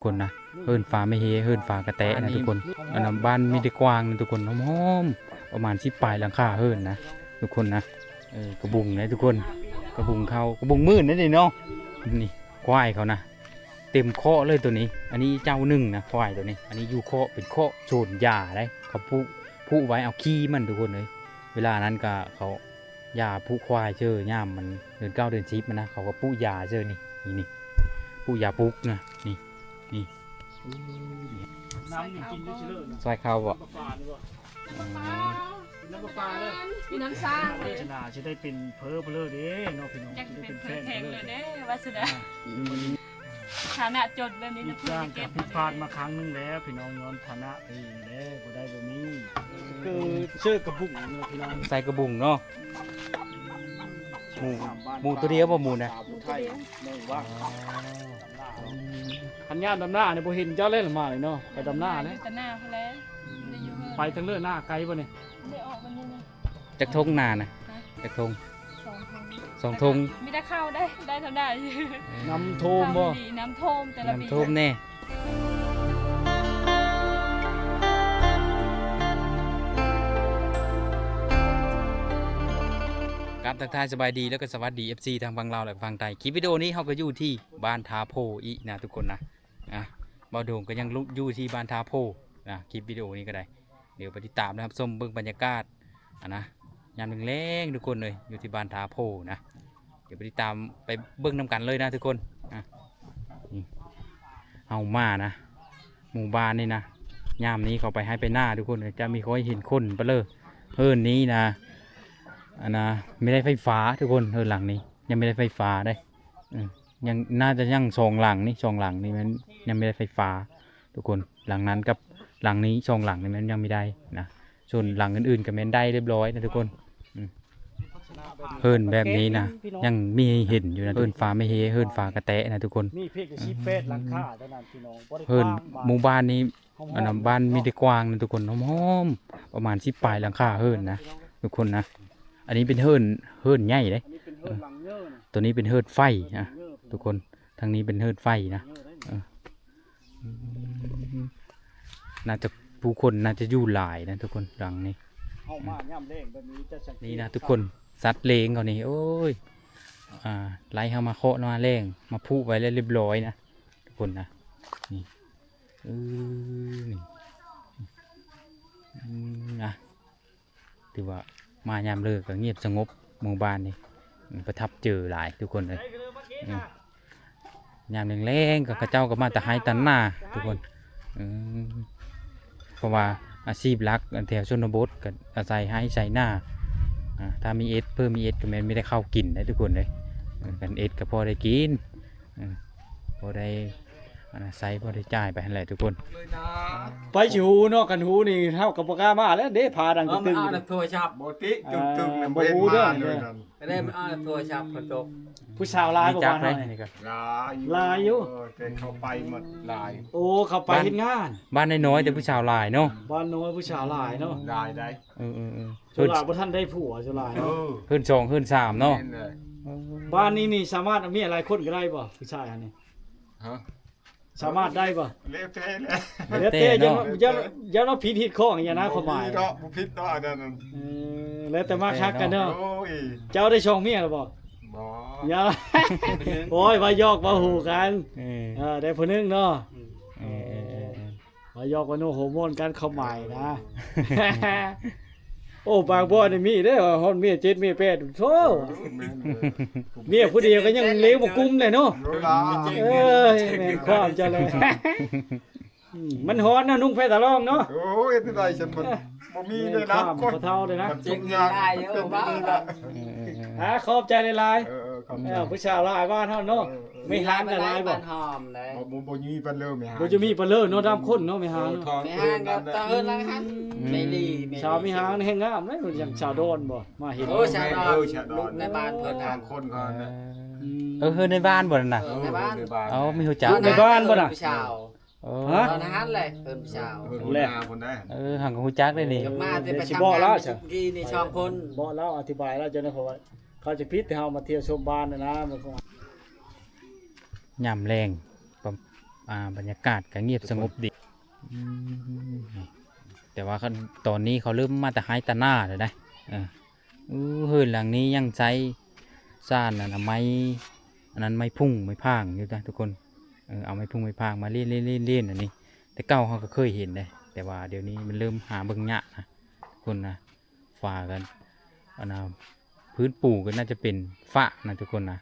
ຄົນນະ ເຮືອນຝາແມ່ເຮ ເຮືອນຝາກະແຕະນະທຸກຄົນ. ອັນນະ ບ້ານມີແຕ່ກວາງນະທຸກຄົນ ຫອມໆ ປະມານສິບປາຍຫຼັງຄາເຮືອນນະທຸກຄົນນະ. ເອີ ກະບຸງນະທຸກຄົນ ກະບຸງເຂົາ ກະບຸງໝື່ນນັ້ນເດເນາະ. ນີ້ຄວາຍເຂົານະ ເຕັມຄອກເລີຍໂຕນີ້. ອັນນີ້ເຈົ້າໜຶ່ງນະ ຄວາຍໂຕນີ້. ອັນນີ້ຢູ່ຄອກ ເປັນຄອກໂຊນຢາໄດ໋. ເຂົາຜູກ ຜູກໄວ້ເອົາຂີ້ມັນທຸກຄົນເອີຍ. ເວລານັ້ນກະເຂົາຢາຜູກຄວາຍເຊີ ຍາມມັນເດືອນເກົ້າເດືອນສິບມັນນະ ເຂົາກະປູຢາເຊີ. ນີ້ ນີ້ ນີ້ ປູຢາປຸກນະ ນີ້ ນີ້. ນ້ຳນີ້ກິນຢູ່ຊິເລີຍ ຊ່ອຍເຂົ້າບໍ່? ປາປານີ້ບໍ່? ອືມ ນ້ຳປາປາເລີຍ ມີນ້ຳສ້າງເລີຍ. ຈະໜ້າຊິໄດ້ເປັນເພີເລີເດ້ເນາະພີ່ນ້ອງ ຢາກເປັນເພີແຂ່ງເລີຍເດ້ ວາສະໜາ. ອ່າ ຖານະຈົນແບບນີ້ນະ ເພິ່ນຈະເກັບ ຜິດພາດມາຄັ້ງໜຶ່ງແລ້ວພີ່ນ້ອງ ຍ້ອນຖານະເອງແຫຼະ ບໍ່ໄດ້ບໍ່ມີ. ຄືເຊີກະບຸງເນາະພີ່ນ້ອງ ໃສ່ກະບຸງເນາະ. ໝູ ໝູໂຕດຽວບໍ່ໝູນະ? ໝູໂຕດຽວ. ຄັນຍາມດຳນານີ້ບໍ່ເຫັນເຈົ້າແລ້ວມາເລີຍເນາະ ໄປດຳນາແລ້ວ. ໄປທາງເລີນາໄກບໍ່ນີ້? ໄດ້ອອກມານີ້ນະ. ຈັກທົ່ງນານະ? ຮະ? ຈັກທົ່ງ? ສອງທົ່ງ ສອງທົ່ງ. ມີແຕ່ເຂົ້າໄດ້ ໄດ້ເທົ່າໃດ. ເອີ ນ້ຳຖ້ວມບໍ່? ນ້ຳຖ້ວມແຕ່ລະປີ ນ້ຳຖ້ວມແດ່. ກາບທັກທາຍສະບາຍດີ ແລ້ວກໍສະຫວັດດີ ເອັຟຊີ ທັງຝັ່ງລາວ ແລະ ຝັ່ງໄທ. ຄລິບວິດີໂອນີ້ເຮົາກໍຢູ່ທີ່ບ້ານທ່າໂພອີກນະທຸກຄົນນະ. ອ່ະ ບ່າວໂດງກໍຍັງຢູ່ທີ່ບ້ານທ່າໂພນະ. ຄລິບວິດີໂອນີ້ກໍໄດ້ ດຽວໄປຕິດຕາມ ແລະ ຮັບຊົມເບິ່ງບັນຍາກາດ ອັນນະ ຍາມແລງໆ ທຸກຄົນເອີຍ ຢູ່ທີ່ບ້ານທ່າໂພນະ. ດຽວໄປຕິດຕາມໄປເບິ່ງນຳກັນເລີຍນະທຸກຄົນ. ອ່ະ ນີ້ ເຮົາມານະ ໝູ່ບ້ານນີ້ນະ ຍາມນີ້ເຂົາໄປໄຮ່ໄປນາທຸກຄົນເອີຍ ຈະມີຄ່ອຍເຫັນຄົນປະເລີ. ເຮືອນນີ້ນະ ອັນນະ ມີໄດ້ໄຟຟ້າທຸກຄົນ ເຮືອນຫຼັງນີ້ຍັງມີໄດ້ໄຟຟ້າເດ້. ອືມ ຍັງ ໜ້າຈະຍັງສອງຫຼັງນີ້ ສອງຫຼັງນີ້ແມ່ນຍັງມີໄດ້ໄຟຟ້າທຸກຄົນ. ຫຼັງນັ້ນກັບຫຼັງນີ້ ສອງຫຼັງນີ້ແມ່ນຍັງມີໄດ້ນະ ສ່ວນຫຼັງອື່ນໆກໍແມ່ນໄດ້ຮຽບຮ້ອຍນະທຸກຄົນ. ອືມ ເຮືອນແບບນີ້ນະ ຍັງມີໃຫ້ເຫັນຢູ່ນະ ເຮືອນຝາແມ່ເຮ ເຮືອນຝາກະແຕະນະທຸກຄົນ. ມີພຽງແຕ່ສິບແປດຫຼັງຄາເທົ່ານັ້ນພີ່ນ້ອງ ບໍ່ໄດ້ ເຮືອນ ກວ້າງ ໝູ່ບ້ານນີ້ ອັນນະ ບ້ານມີແຕ່ກວາງນະທຸກຄົນ ຫອມໆ ປະມານສິບປາຍຫຼັງຄາເຮືອນນະທຸກຄົນນະ. ອັນນີ້ເປັນເຮືອນ ເຮືອນໃຫຍ່ເດ້ ອັນນີ້ເປັນເຮືອນຫຼັງເຍີນະ ໂຕນີ້ເປັນເຮືອນໄຟນະທຸກຄົນ. ທາງນີ້ເປັນເຮືອນໄຟນະ ເອີ ອືມ ໜ້າຈະ ຜູ້ຄົນໜ້າຈະຢູ່ຫຼາຍນະທຸກຄົນ ຫຼັງນີ້. ເຮົາມາຍາມແລງແບບນີ້ຈະສັງເກດ ນີ້ນະທຸກຄົນ ສັດເລ້ງເຂົານີ້ ໂອ້ຍ ອ່າ ໄລ່ເຮົາມາເຄາະມາແລ້ງ ມາຜູກໄວ້ແລ້ວຮຽບຮ້ອຍນະທຸກຄົນນະ. ນີ້ ເອີ ນີ້ ອືມ ນະ ຖືວ່າມາຍາມເລີກກໍງຽບສະຫງົບ ໝູ່ບ້ານນີ້ ອືມ ປະທັບໃຈຫຼາຍທຸກຄົນເອີຍ. ອືມ ຍາມແລງໆ ກໍເຂົາເຈົ້າກໍມາແຕ່ໄຮ່ຕານາທຸກຄົນ. ອືມ ເພາະວ່າອາຊີບຫຼັກແຖວຊົນນະບົດກໍອາໄສໄຮ່ໄຖນາ. ອ່າ ຖ້າມີເອັດ ເພີ່ມມີເອັດກໍແມ່ນມີແຕ່ເຂົ້າກິນໄດ໋ທຸກຄົນເອີຍ. ເອີ ຄັນເອັດກໍພໍໄດ້ກິນ ເອີ ພໍໄດ້ ອັນນະ ໃຊ້ພໍໄດ້ຈ່າຍໄປຫັ້ນແຫຼະທຸກຄົນ. ໄປຊິຮູ້ເນາະ ຄັນຮູ້ນີ້ເຮົາກໍບໍ່ກ້າມາແລ້ວເດ້ ຜາດັງຕຶງໆ. ເອົາໂທລະສັບ ບໍ່ຕິ ຕຶງໆ ນະ ບໍ່ເຫັນມາເລີຍນັ້ນ. ກໍໄດ້ມັນເອົາໂທລະສັບເຂົາຕົກ. ຜູ້ສາວຫຼາຍບໍ່ບ້ານເຮົານີ້? ຫຼາຍຢູ່ ຫຼາຍຢູ່ ເອີ ແຕ່ເຂົາໄປໝົດຫຼາຍ. ໂອ້ ເຂົາໄປເຮັດງານ. ບ້ານນ້ອຍໆ ແຕ່ຜູ້ສາວຫຼາຍເນາະ. ບ້ານນ້ອຍຜູ້ສາວຫຼາຍເນາະ. ຫຼາຍໃດ໋. ເອີໆໆ ສ່ວນຫຼາຍບໍ່ທັນໄດ້ຜົວສ່ວນຫຼາຍເນາະ. ເອີ ເຮືອນສອງເຮືອນສາມເນາະ. ແມ່ນເລີຍ. ບ້ານນີ້ນີ້ສາມາດເອົາເມຍຫຼາຍຄົນກໍໄດ້ບໍ່ ຜູ້ຊາຍຫັ້ນນີ້? ຮະ? ສາມາດໄດ້ບໍ່? ແລ້ວແຕ່ແຫຼະ ແລ້ວແຕ່ເນາະ. ຢ່າ ຢ່າວ່າຜິດຮີດຂ້ອງ ຢ່ານະ ຄວາມໝາຍ ບໍ່ຜິດດອກ ບໍ່ຜິດດອກອັນນັ້ນ. ເອີ ແລ້ວແຕ່ມັກຮັກກັນເນາະ. ໂອ້ຍ ເຈົ້າໄດ້ສອງເມຍແລ້ວບໍ່? ບໍ່ ຢ່າ ໂອ້ຍ ວ່າຢອກວ່າຮູ້ກັນ. ເອີ ເອີ ໄດ້ຜູ້ໜຶ່ງເນາະ. ເອີໆໆໆ ວ່າຢອກວ່າໂນ ໂຮໂມນກັນ ຄວາມໝາຍນະ. ໂອ້ ບາງບ່ອນນີ້ມີເດ້ ຮອດເມຍເຈັດເມຍແປດ ໂທ້. ເອີ ແມ່ນເລີຍ. ເມຍຜູ້ດຽວກໍຍັງເລວບໍ່ກຸ້ມເລີຍເນາະ. ໂອ້ລະ ເອີຍ ແມ່ນຄວາມເຈົ້າເລີຍ. ອືມ ມັນຮ້ອນເນາະ ນຸ່ງແພຕາລອງເນາະ. ໂອ້ຍ ເຮັດໄດ້ຊັ້ນ ມັນບໍ່ມີເດ້ນະ ແມ່ນຄວາມ ຄົນ ພໍ່ເຖົ້າເດ້ນະ ມັນທຸກຍາກ. ເອີໆໆ ອ່າ ຂອບໃຈຫຼາຍໆ. ເອີໆ ຂອບໃຈ. ເອີ ຜູ້ສາວຫຼາຍບ້ານເຮົາເນາະ. ເອີໆ ແມ່ຮ້ານກໍຫຼາຍບໍ່? ບໍ່ ບໍ່ມີປານເລີແມ່ຮ້ານ ບໍ່ຈະມີປານເລີເນາະ ດຳຄົນເນາະ ແມ່ຮ້ານເນາະ. ເອີ ແມ່ຮ້ານກໍຕາເຮືອນຫຼັງຫັ້ນ. ອືມ ແມ່ລີ ສາວແມ່ຮ້ານແຮງງາມເດ້ ຢ່າງສາວດອນບໍ່ ມາເຫັນ. ໂອ້ ສາວດອນ ເອີ ສາວດອນ ໃນບ້ານເພິ່ນ ທາງຄົນເຂົາ. ເອີ ອືມ ເອີ ເຮືອນໃນບ້ານບໍ່ນັ້ນນະ? ເອີ ໃນບ້ານ ໃນບ້ານ. ເອົາ ມີຮູ້ຈັກ ເອີ ໃນບ້ານບໍ່ນະ? ຜູ້ສາວ. ອໍ ຕອນຫັ້ນແຫຼະເພິ່ນຜູ້ສາວ ເອີ ເຮືອນນາພຸ້ນໄດ໋. ເອີ ຫັ້ນກໍຮູ້ຈັກໄດ໋ນີ້ ມາແຕ່ໄປທຳງານມື້ກີ້ນີ້ສອງຄົນ. ເວົ້າລາວອະທິບາຍລາວ ເຈົ້ານະ ເພາະວ່າເຂົາຈະຜິດທີ່ເຮົາມາທ່ຽວຊົມບ້ານນະນະ. ຍາມແລງ ປະ ປ ອ່າ ບັນຍາກາດກໍງຽບສະຫງົບດີ. ອືມ ແຕ່ວ່າຕອນນີ້ເຂົາເລີ່ມມາແຕ່ໄຮ່ແຕ່ນາແລ້ວໄດ໋. ເອີ ເຮືອນຫຼັງນີ້ຍັງໃຊ້ສານອັນນະ ໄມ້ ອັນນັ້ນ ໄມ້ພຸ້ງໄມ້ພາງຢູ່ນະທຸກຄົນ. ເອີ ເອົາໄມ້ພຸ້ງໄມ້ພາງມາລ້ຽນໆໆ ອັນນີ້ ແຕ່ເກົ່າເຮົາກໍເຄີຍເຫັນເດ້ ແຕ່ວ່າດຽວນີ້ມັນເລີ່ມຫາເບິ່ງຍາກນະທຸກຄົນນະ. ຝາກັນ ອັນນະ ພື້ນປູກໍໜ້າຈະເປັນຝານະທຸກຄົນນະ.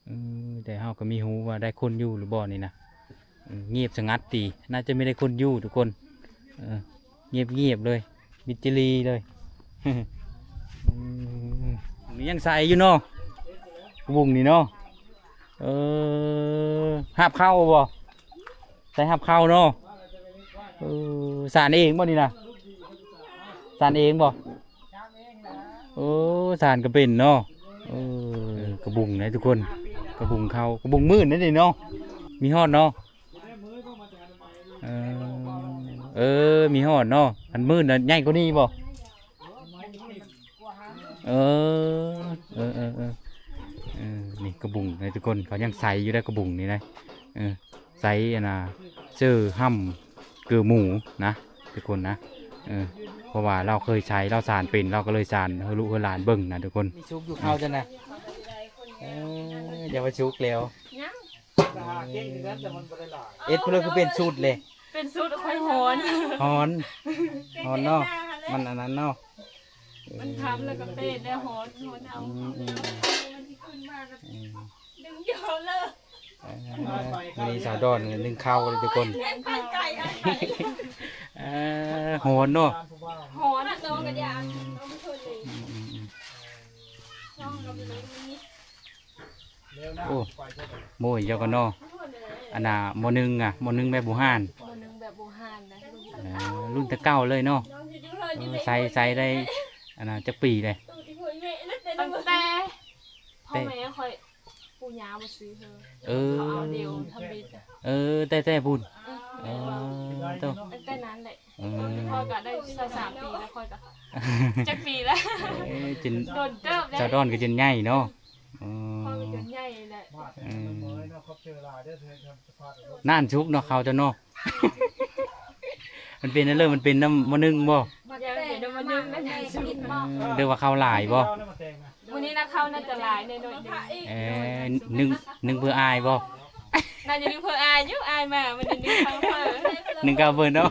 ເອີ ແຕ່ເຮົາກໍມີຮູ້ວ່າໄດ້ຄົນຢູ່ຫຼືບໍ່ນີ້ນະ. ເອີ ງຽບສະຫງັດດີ ໜ້າຈະມີແຕ່ຄົນຢູ່ທຸກຄົນ. ເອີ ງຽບໆເລີຍ ມິດຈີລີເລີຍ. ອືມ ນີ້ຍັງໃສຢູ່ເນາະ ກະບຸງນີ້ເນາະ. ເອີ ຮັບເຂົ້າບໍ່? ໃສ່ຮັບເຂົ້າເນາະ. ເອີ ສານເອງບໍ່ນີ້ນະ? ສານເອງບໍ່? ໂອ້ ສານກໍເປັນເນາະ. ເອີ ກະບຸງນະທຸກຄົນ ກະບຸງເຂົ້າ ກະບຸງມື່ນນັ້ນນີ້ເນາະ. ມີຮອດເນາະ. ເອີ ເອີ ມີຮອດເນາະ. ອັນມື່ນນະໃຫຍ່ກວ່ານີ້ບໍ່? ເອີ ເອີ ເອີ ເອີ ເອີ ນີ້ກະບຸງນະທຸກຄົນ ເຂົາຍັງໃສ່ຢູ່ໄດ໋ ກະບຸງນີ້ນະ. ເອີ ໃສ່ອັນນະ ເຈີຫ້ຳເກີໝູນະທຸກຄົນນະ. ເອີ ເພາະວ່າລາວເຄີຍໃຊ້ ລາວສານເປັນ ລາວກໍເລີຍສານໃຫ້ລູກໃຫ້ຫຼານເບິ່ງນະທຸກຄົນ. ມີສຸກຢູ່ເຂົ້າຈັ່ງນະ. ເອີ ຢ່າວ່າສຸກແລ້ວ ຍັງ ເຮັດພຸ້ນລະຄືເປັນຊຸດເລີຍ. ເປັນຊຸດ ຂ້ອຍຮ້ອນ ຮ້ອນ ຮ້ອນເນາະ. ມັນອັນນັ້ນເນາະ ມັນຄ່ຳແລ້ວກໍເປັນແລ້ວ ຮ້ອນ ຮ້ອນເອົາ. ອືມ ອືມ ອືມ ດຶງຢອກເລີຍ. ເອີ ມື້ນີ້ສາວດອນໜຶ້ງເຂົ້າເລີຍທຸກຄົນ. ເອີ ຮ້ອນເນາະ ຮ້ອນ. ອືມ ອືມ ອືມ ອືມ ໂອ້ ໂມຍເຈົ້າກໍເນາະ. ອັນນ່າ ມໍໜຶ່ງອະ ມໍໜຶ່ງແບບບູຮານ ມໍໜຶ່ງແບບບູຮານນະ. ເອີ ລຸ້ນແຕ່ເກົ່າເລີຍເນາະ. ເອີ ໃຊ້ ໃຊ້ໄດ້ ອັນນ່າ ຈັກປີເລີຍ? ຕັ້ງແຕ່ພໍ່ແມ່ຂ້ອຍ ປູ່ຍ່າບໍ່ຊື້ໃຫ້. ເອີ ເຂົາເອົາດຽວທຳອິດ. ເອີ ແຕ່ ແຕ່ພຸ້ນ. ເອີ ເອີ ໂຕ ຕັ້ງແຕ່ນັ້ນແຫຼະ. ເອີ ຂ້ອຍກໍໄດ້ຊາວສາມປີແລ້ວ ຂ້ອຍກໍ ຈັກປີແລ້ວ? ເອີ ຈົນ ໂດນເຕີບແລ້ວ ສາວດອນກໍຈົນໃຫຍ່ເນາະ. ເອີ ຂ້ອຍກໍຈົນໃຫຍ່ແລ້ວ. ເອີ ນານສຸກເນາະ ເຂົ້າເຈົ້າເນາະ. ມັນເປັນອັນເລີ ມັນເປັນນຳມໍໜຶ່ງບໍ່? ເອີ ຫຼືວ່າເຂົ້າຫຼາຍບໍ່? ມື້ນີ້ນະ ເຂົ້າໜ້າຈະຫຼາຍແດ່ໜ້ອຍໜຶ່ງ. ເອີ ໜຶ່ງ ໜຶ່ງເພື່ອອ້າຍບໍ່? ໜ້າຈະໜຶ່ງເພື່ອອ້າຍຢູ່ ອ້າຍມາ ມື້ນີ້ໜຶ່ງເຂົ້າເພິ່ນ ໜຶ່ງເຂົ້າເພິ່ນເນາະ.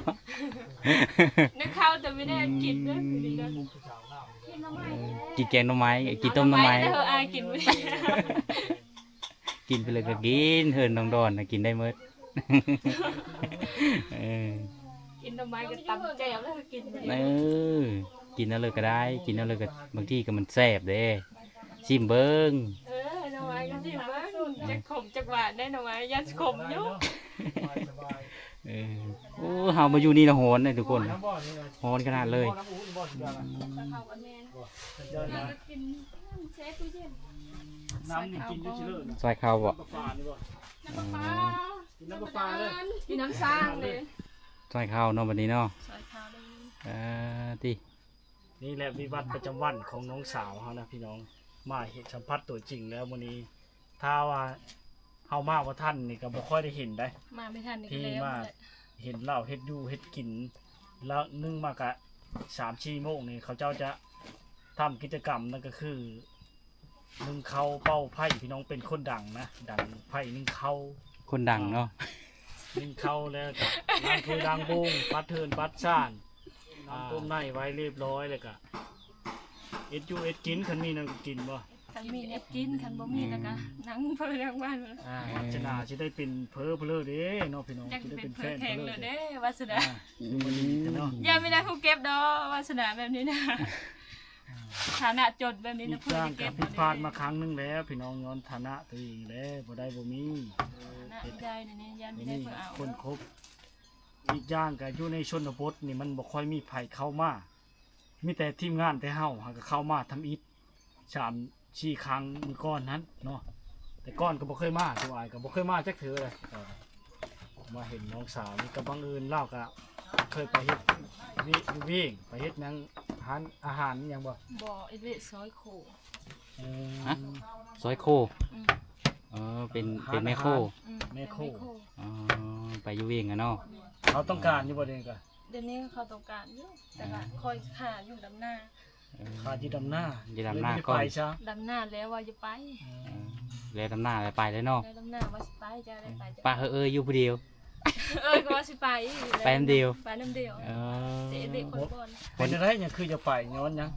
ໜຶ່ງເຂົ້າແຕ່ບໍ່ໄດ້ກິນເດີມື້ນີ້ນະ. ເອີ ກິນແກງໜໍ່ໄມ້ ກິນຕົ້ມໜໍ່ໄມ້. ເອີ ອ້າຍກິນມື້ນີ້ ກິນໄປເລີຍກໍກິນ ເຮືອນນ້ອງດອນນະກິນໄດ້ໝົດ. ເອີ ກິນໜໍ່ໄມ້ກໍຕຳແຈ່ວແລ້ວກໍກິນ. ເອີ ກິນເອົາເລີຍກໍໄດ້ ກິນເອົາເລີຍກໍ ບາງທີກໍມັນແຊບເດ້. ຊິມເບິ່ງ. ເອີ ໜໍ່ໄມ້ກໍຊິມເບິ່ງ ຈັກຂົມຈັກຫວານໄດ໋ ໜໍ່ໄມ້ຢ້ານຂົມຢູ່. ເອີ ໂອ້ ເຮົາມາຢູ່ນີ້ລະຮ້ອນເດ້ທຸກຄົນ ຮ້ອນຂະໜາດເລີຍ. ອືມ ກິນ ກິນຢູ່ຊິເລີຍ ຊ່ອຍເຂົ້າບໍ່? ນ້ຳປະປານີ້ບໍ່? ນ້ຳປະປາ ເອີ ກິນນ້ຳສ້າງເລີຍ. ຊ່ອຍເຂົ້າເນາະ ບັດນີ້ເນາະ ຊ່ອຍເຂົ້າເລີຍ. ເອີ ຕິ ນີ້ແຫຼະວິວັດປະຈຳວັນຂອງນ້ອງສາວເຮົານະພີ່ນ້ອງ ມາເຫັນ ສຳຜັດຕົວຈິງແລ້ວມື້ນີ້. ຖ້າວ່າເຮົາມາບໍ່ທັນນີ້ກໍບໍ່ຄ່ອຍໄດ້ເຫັນໄດ໋ ມາບໍ່ທັນນີ້ກໍແລ້ວ. ທີ່ມາເຫັນລາວເຮັດຢູ່ເຮັດກິນ ລະໜຶ່ງມາກະສາມສີ່ໂມງນີ້ ເຂົາເຈົ້າຈະທຳກິດຈະກຳ ນັ້ນກໍຄື ໜຶ້ງເຂົ້າເປົ່າໄຟພີ່ນ້ອງ ເປັນຄົນດັງນະ ດັງໄຟໜຶ້ງເຂົ້າ ຄົນດັງເນາະ ໜຶ້ງເຂົ້າແລ້ວກໍລ້າງຖ້ວຍລ້າງໂບງ ປັດເຮືອນປັດຊານ ນ້ຳຕົ້ມໃນໄວ້ຮຽບຮ້ອຍ ແລ້ວກໍເຮັດຢູ່ເຮັດກິນ ຄັນມີນັ້ນກໍກິນບໍ່? ຄັນມີແນວກິນ ຄັນບໍ່ມີແລ້ວກໍນັ່ງເພີນັ່ງມາ. ອ່າ ວາສະໜາຊິໄດ້ເປັນເພີເລີເດ້ເນາະພີ່ນ້ອງ ຊິໄດ້ເປັນແຟນເພີເລີເດ້ ວາສະໜາ. ອ່າ ຍັງບໍ່ໄດ້ຜູ້ເກັບດອກ ວາສະໜາແບບນີ້ນະ. ອ່າ ຖານະຈົນແບບນີ້ນະ ເພິ່ນຊິເກັບ ຜິດພາດມາຄັ້ງໜຶ່ງແລ້ວພີ່ນ້ອງ ຍ້ອນຖານະຕົວເອງແຫຼະ ບໍ່ໄດ້ບໍ່ມີ ຖານະໃຫຍ່ນີ້ ຢ້ານບໍ່ໄດ້ເພິ່ນເອົາ ຄົນຄົບ. ອີກຢ່າງກໍຢູ່ໃນຊົນນະບົດນີ້ ມັນບໍ່ຄ່ອຍມີໃຜເຂົ້າມາ ມີແຕ່ທີມງານແຕ່ເຮົາຫາກໍເຂົ້າມາທຳອິດ ສາມສີ່ຄັ້ງມື້ກ່ອນຫັ້ນເນາະ. ແຕ່ກ່ອນກໍບໍ່ເຄີຍມາ ຕົວອ້າຍກໍບໍ່ເຄີຍມາຈັກເທື່ອເລີຍ. ເອີ ມາເຫັນນ້ອງສາວນີ້ກໍບັງເອີນ ລາວກໍເຄີຍໄປເຮັດວຽກຢູ່ວຽງ ໄປເຮັດຫຍັງ ຮ້ານອາຫານຫຍັງບໍ່? ບໍ່ ເອເວະຊອຍໂຄ. ເອີ ຮະ? ຊອຍໂຄ? ອືມ. ອໍ ເປັນ ເປັນແມ່ໂຄ ອືມ ແມ່ໂຄ ແມ່ໂຄ ອໍ ໄປຢູ່ວຽງຫັ້ນເນາະ ແມ່ນ ເຂົາຕ້ອງການຢູ່ບໍ່ດຽວນີ້ກະ? ດຽວນີ້ເຂົາຕ້ອງການຢູ່ ແຕ່ກະ ອ່າ ຄອຍຫາຢູ່ດຳນາ ເອີ ຂ້າຢູ່ດຳນາ ຢູ່ດຳນາກ່ອນ ເລີຍບໍ່ໄດ້ໄປຊະ ດຳນາແລ້ວວ່າຈະໄປ ເອີ ແລ້ວດຳນາແລ້ວໄປເລີຍເນາະ ແລ້ວດຳນາວ່າຊິໄປ ຈະໄດ້ໄປ ປະເຮີເອີຍຢູ່ຜູ້ດຽວ ເອີຍ ກໍວ່າຊິໄປ ໄປນຳດຽວ ໄປນຳດຽວ ເອີ ເຕະເບະຄົນບອນ ເປັນຈັ່ງໃດ ຍັງຄືຈະໄປ ຍ້ອນຫຍັງ?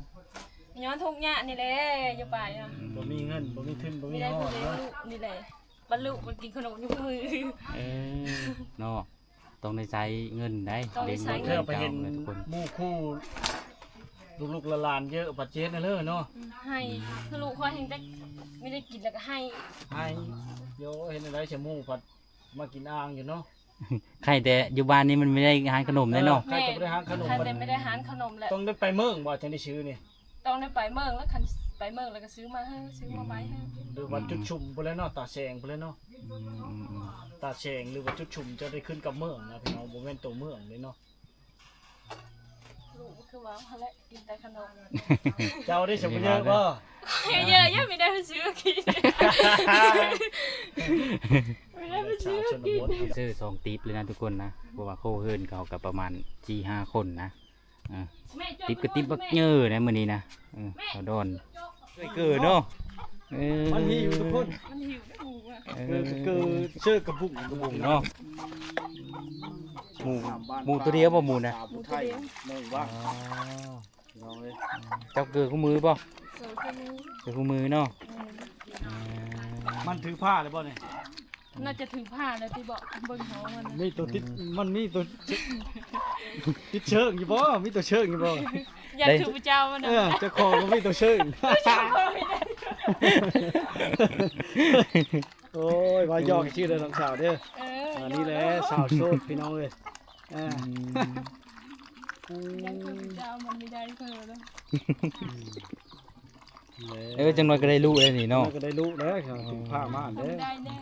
ຍ້ອນທຸກຍາກນີ້ແຫຼະ ຈະໄປອະ ອືມ ບໍ່ມີເງິນ ບໍ່ມີທຶນ ບໍ່ມີຮອດເນາະ ນີ້ແຫຼະ ບັນລຸມັນກິນຂະໜົມຢູ່ມື້ ເອີ ເນາະ ຕ້ອງໄດ້ໃຊ້ເງິນໄດ໋ ຕ້ອງໄດ້ໃຊ້ເງິນ ເຈົ້າໄປເຫັນໝູ່ຄູ່ ລູກໆຫຼານໆເຍອະ ບາດເຈັບແນ່ເລີຍເນາະ ອືມ ໃຫ້ ອືມ ຄືລູກຂ້ອຍແຮ່ງແຕ່ມີໄດ້ກິນແລ້ວກໍໃຫ້ ໃຫ້ ໂຢ ເຮັດແນວໃດຊະ ໝູ່ພັດມາກິນອ່າງຢູ່ເນາະ ໃຄແຕ່ຢູ່ບ້ານນີ້ມັນມີໄດ້ຮ້ານຂະໜົມແດ່ເນາະ ເອີ ໃຄແຕ່ບໍ່ໄດ້ຮ້ານຂະໜົມ ແມ່ນ ຄັນແຕ່ບໍ່ໄດ້ຮ້ານຂະໜົມແຫຼະ ຕ້ອງໄດ້ໄປເມືອງບໍ່ ຈັ່ງໄດ້ຊື້ນີ້? ຕ້ອງໄດ້ໄປເມືອງ ແລ້ວຄັນໄປເມືອງແລ້ວກໍຊື້ມາໃຫ້ ຊື້ມາໄວ້ໃຫ້ ຫຼືວ່າຈຸດຊຸມພຸ້ນແຫຼະເນາະ ຕາແສງພຸ້ນແຫຼະເນາະ ອືມ ຕາແສງ ຫຼືວ່າຈຸດຊຸມ ຈະໄດ້ຂຶ້ນກັບເມືອງນະພີ່ນ້ອງ ບໍ່ແມ່ນໂຕເມືອງເດ້ເນາະ ລູກຄືວ່າຫັ້ນແຫຼະ ກິນແຕ່ຂະໜົມ ເຈົ້າໄດ້ສະເຫຍີບໍ່? ເຫຍີ ຍັງມີໄດ້ໄປຊື້ກິນ ມີໄດ້ໄປຊື້ກິນ ຊື້ສອງຕິບເລີຍນະທຸກຄົນນະ ເພາະວ່າໂຄເຮືອນເຂົາກໍປະມານສີ່ຫ້າຄົນນະ ອ່າ ຕິບກໍຕິບບັກເຍີໃນມື້ນີ້ນະ ເອີ ເຂົາດອນ ເກີດເນາະ ເອີ ມັນຫິວທຸກຄົນ ມັນຫິວເດ້ໝູ່ອະ ເອີ ເກີດເຊີກະບຸ້ງ ກະບຸ້ງເນາະ ໝູ່ ໝູ່ໂຕດຽວບໍ່ໝູ່ນະ? ໝູ່ໂຕດຽວ ນ້ອງວ່າ ອໍ ພີ່ນ້ອງເອີຍ ເຈົ້າເກີດຄູ່ມື້ບໍ່? ເກີດຄູ່ມື້ ເກີດຄູ່ມື້ເນາະ ອືມ ມັນຖືພາແລ້ວບໍ່ນີ້? ໜ້າຈະຖືພາແລ້ວຕິເບາະ ເບິ່ງຫ້ອງມັນນະ ມີໂຕຕິດ ອືມ ມັນມີໂຕ ຕິດເຊີງຢູ່ບໍ່? ມີໂຕເຊີງຢູ່ບໍ່? ຢາກຖືພະເຈົ້າມັນນະ ເອີ ເຈົ້າຂອງມັນມີໂຕເຊີງ ໂອ້ຍ ວ່າຢອກຊື່ເດີນ້ອງສາວເດີ ເອີ ອັນນີ້ແຫຼະ ຢອກ ສາວໂສດພີ່ນ້ອງເອີຍ ອ່າ ອືມ ຍັງຄືເຈົ້າມັນມີໄດ້ເພິ່ນ ເອີ ຈັກໜ້ອຍກໍໄດ້ລູກແລ້ວນີ້ເນາະ ຈັກໜ້ອຍກໍໄດ້ລູກແລ້ວ ເອີ ຖືພາມາເດີ ໄດ້ແນ່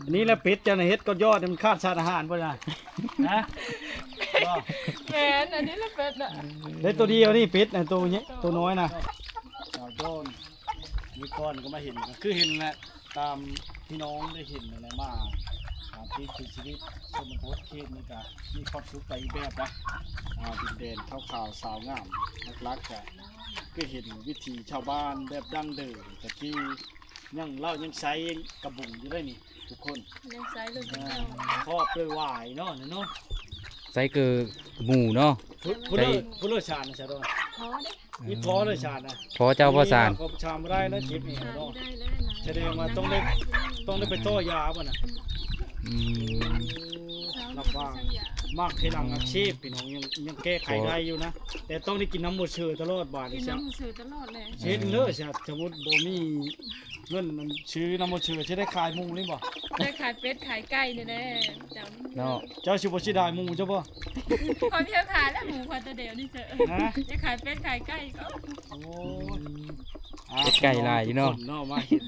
ອັນນີ້ລະເປັດເຈົ້ານະ ເຮັດກໍຍອດ ມັນຂາດສານອາຫານບໍ່ລະ ຮະ ແມ່ນ ອັນນີ້ລະເປັດນະ ໄດ້ໂຕດຽວນີ້ເປັດນະ ໂຕນີ້ ໂຕນ້ອຍນະ ສາວໂດນ ມື້ກ່ອນກໍມາເຫັນ ກໍຄືເຫັນແຫຼະ ຕາມພີ່ນ້ອງໄດ້ເຫັນນັ້ນແຫຼະ ມາ ອ່າ ທີ່ຄືຊີວິດຊົນນະບົດເຂດນີ້ກະມີຄວາມສຸກໄປອີກແບບນະ ອ່າ ດິນແດນຂາວໆສາວງາມ ຫຼັກໆກະຄືເຫັນວິຖີຊາວບ້ານແບບດັ້ງເດີມ ແຕ່ກີ້ຍັງເຫຼົ້າຍັງໃຊ້ກະບຸງຢູ່ເດ້ນີ້ທຸກຄົນ ຍັງໃຊ້ເລີຍ ອ່າ ຄອບດ້ວຍຫວາຍເນາະ ເນາະ ໃຊ້ເກີໝູເນາະ ຜູ້ ຜູ້ເລີດ ຜູ້ເລີດຊານນະ ສາວດອນ ພໍເດ້ ມີພໍເລີຍຊານນະ ພໍເຈົ້າບໍ່ຊານ ນີ້ເຮົາກໍຊານບໍ່ໄດ້ແລ້ວ ເຈັບແອວເນາະ ສະແດງວ່າຕ້ອງໄດ້ ຕ້ອງໄດ້ໄປຕໍ່ຢາບໍ່ນະ? ອືມ ຮັບວ່າໝາກໄຂ່ຫຼັງອັກເສບ ພີ່ນ້ອງ ຍັງ ຍັງແກ້ໄຂໄດ້ຢູ່ນະ ແຕ່ຕ້ອງໄດ້ກິນນ້ຳບໍ່ເຊີຕະຫຼອດບາດນີ້ ກິນນ້ຳບໍ່ເຊີຕະຫຼອດແຫຼະ ເຮັດເລີຍຊະ ສົມມຸດບໍ່ມີເງິນ ຊື້ນ້ຳບໍ່ເຊີ ຊິໄດ້ຂາຍໝູນີ້ບໍ່? ໄດ້ຂາຍເປັດຂາຍໄກ່ນີ້ແຫຼະ ເຈົ້າ ເນາະ ເຈົ້າຊິບໍ່ເສຍດາຍໝູເຈົ້າບໍ່? ຂ້ອຍບໍ່ຢາກຂາຍແລ້ວ ໝູຂ້ອຍໂຕດຽວນີ້ເຊີ ຮະ? ຢາກຂາຍເປັດຂາຍໄກ່ກໍ ໂອ້ຍ ອ່າ ເປັດໄກ່ຫຼາຍຢູ່ເນາະ ເນາະ ມາເຫັນ